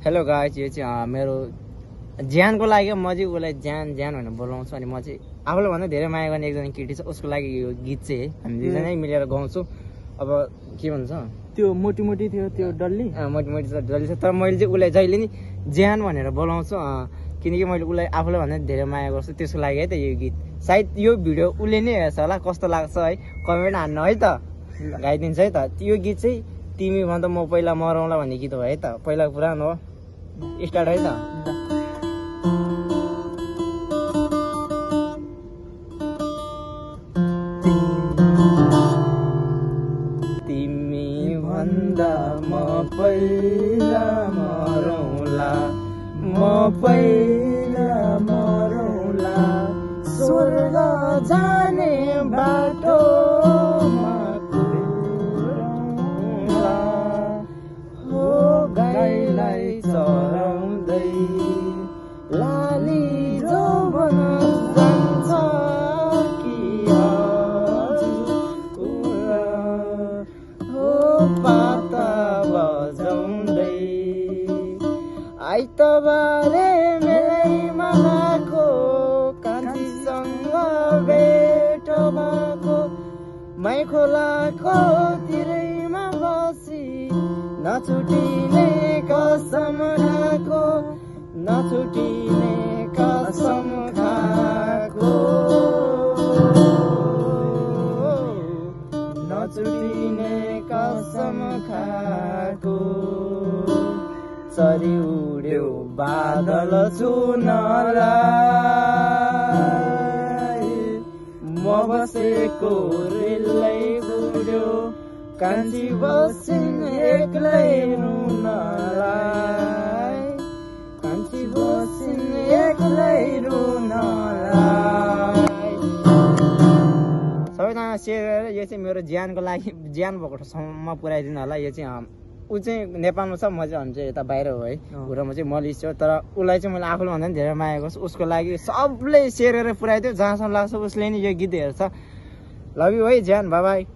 Hello guys, यो चाहिँ मेरो ज्यानको लागि म चाहिँ उसलाई ज्यान ज्यान भनेर बोलाउँछु। अनि म चाहिँ आफूलाई भन्दा धेरै माया गर्ने एकजना केटी छ, उसको लागि यो गीत चाहिँ हामी दुईजनै मिलेर गाउँछु। अब के भन्छ त्यो मोटी मोटी थियो त्यो डल्ली मोटी मोटी छ डल्ली छ, तर मैले चाहिँ उसलाई जहिले नि ज्यान भनेर बोलाउँछु, किनकि मैले उसलाई आफूलाई भन्दा धेरै माया गर्छु। त्यसको लागि है त यो गीत। सायद यो भिडियो उसले नै हेर्छ होला, कस्तो लाग्छ है कमेन्ट हान्नु है त, गाइदिन्छ है त। यो गीत चाहिँ तिमी भन्दा म पहिला मरौँला भन्ने गीत हो है त, पहिला पुरानो हो। स्टार्ट है त। तिमी भन्दा म पहिला मरौँला, म पहिला मरौँला, स्वर्ग जाने बाटोमा कुरौँला, हो गाईलाई चराउँदै लाली जौवन जान्छ कि हजुर, हो पाता बजाउँदै आइतबारे मेलैमा भएको कान्छीसँग भेट भएको, मै खोलाको तिरैमा बसी नछुटिने कसम खाएको, नछुटिने कसम खाएको, नछुटिने कसम खाएको। चरी उड्यो बादल छुनलाई, म बसेको रेलै उड्यो, कान्छी बसिन् एक्लै रुनलाई, कान्छी बसिन् एक्लै रुनलाई। सबैजना सेयर गरेर यो चाहिँ मेरो ज्यानको लागि, ज्यान भएको ठाउँसम्म पुऱ्याइदिनु होला। यो चाहिँ ऊ चाहिँ नेपालमा छ, म चाहिँ हामी चाहिँ यता बाहिर हो है, र म चाहिँ मलेसिया छु। तर उसलाई चाहिँ मैले आफूले भन्दा पनि धेरै माया गर्छु। उसको लागि सबले सेयर गरेर पुऱ्याइदियो, जहाँसम्म लाग्छ उसले नि यो गीत हेर्छ। लभ यु है ज्यान, बाई बाई।